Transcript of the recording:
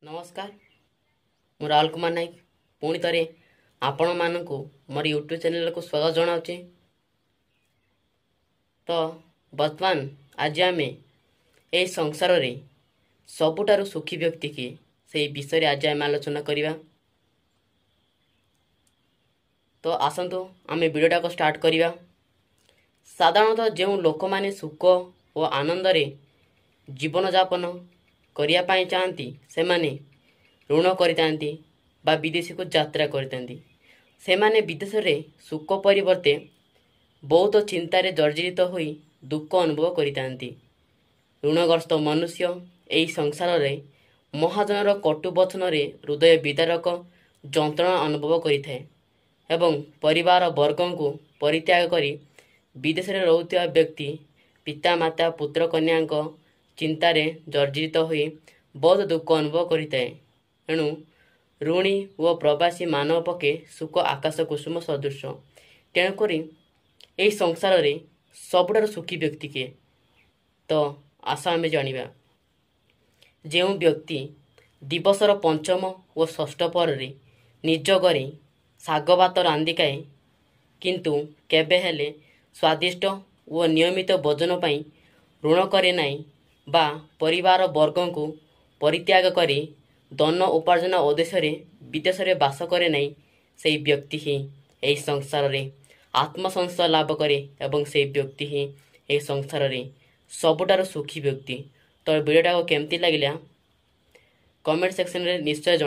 ନମସ୍କାର, ମୁଁ ରାହୁଲ କୁମାର ନାୟକ ପୁଣି ଥରେ ଆପଣମାନଙ୍କୁ ମୋର ୟୁଟ୍ୟୁବ୍ ଚ୍ୟାନେଲକୁ ସ୍ୱାଗତ ଜଣାଉଛି। ତ ବର୍ତ୍ତମାନ ଆଜି ଆମେ ଏହି ସଂସାରରେ ସବୁଠାରୁ ସୁଖୀ ବ୍ୟକ୍ତି କିଏ, ସେଇ ବିଷୟରେ ଆଜି ଆମେ ଆଲୋଚନା କରିବା। ତ ଆସନ୍ତୁ ଆମେ ଭିଡ଼ିଓଟାକୁ ଷ୍ଟାର୍ଟ କରିବା। ସାଧାରଣତଃ ଯେଉଁ ଲୋକମାନେ ସୁଖ ଓ ଆନନ୍ଦରେ ଜୀବନଯାପନ କରିବା ପାଇଁ ଚାହାନ୍ତି, ସେମାନେ ଋଣ କରିଥାନ୍ତି ବା ବିଦେଶକୁ ଯାତ୍ରା କରିଥାନ୍ତି। ସେମାନେ ବିଦେଶରେ ସୁଖ ପରିବର୍ତ୍ତେ ବହୁତ ଚିନ୍ତାରେ ଜର୍ଜରିତ ହୋଇ ଦୁଃଖ ଅନୁଭବ କରିଥାନ୍ତି। ଋଣଗ୍ରସ୍ତ ମନୁଷ୍ୟ ଏହି ସଂସାରରେ ମହାଜନର କଟୁ ବଚନରେ ହୃଦୟ ବିଦାରକ ଯନ୍ତ୍ରଣା ଅନୁଭବ କରିଥାଏ ଏବଂ ପରିବାର ବର୍ଗଙ୍କୁ ପରିତ୍ୟାଗ କରି ବିଦେଶରେ ରହୁଥିବା ବ୍ୟକ୍ତି ପିତାମାତା, ପୁତ୍ରକନ୍ୟାଙ୍କ ଚିନ୍ତାରେ ଜର୍ଜରିତ ହୋଇ ବହୁତ ଦୁଃଖ ଅନୁଭବ କରିଥାଏ। ଏଣୁ ଋଣୀ ଓ ପ୍ରବାସୀ ମାନବ ପକ୍ଷେ ସୁଖ ଆକାଶ କୁସୁମ ସଦୃଶ। ତେଣୁକରି ଏହି ସଂସାରରେ ସବୁଠାରୁ ସୁଖୀ ବ୍ୟକ୍ତି କିଏ, ତ ଆସ ଆମେ ଜାଣିବା। ଯେଉଁ ବ୍ୟକ୍ତି ଦିବସର ପଞ୍ଚମ ଓ ଷଷ୍ଠ ପହରରେ ନିଜ ଘରେ ଶାଗ ଭାତ ରାନ୍ଧି ଖାଏ, କିନ୍ତୁ କେବେ ହେଲେ ସ୍ୱାଦିଷ୍ଟ ଓ ନିୟମିତ ଭୋଜନ ପାଇଁ ଋଣ କରେ ନାହିଁ ବା ପରିବାର ବର୍ଗଙ୍କୁ ପରିତ୍ୟାଗ କରି ଧନ ଉପାର୍ଜନ ଉଦ୍ଦେଶ୍ୟରେ ବିଦେଶରେ ବାସ କରେ ନାହିଁ, ସେହି ବ୍ୟକ୍ତି ହିଁ ଏହି ସଂସାରରେ ଆତ୍ମସଂଶୟ ଲାଭ କରେ ଏବଂ ସେହି ବ୍ୟକ୍ତି ହିଁ ଏହି ସଂସାରରେ ସବୁଠାରୁ ସୁଖୀ ବ୍ୟକ୍ତି। ତ ଭିଡ଼ିଓଟାକୁ କେମିତି ଲାଗିଲା କମେଣ୍ଟ ସେକ୍ସନରେ ନିଶ୍ଚୟ ଜଣାଇବେ।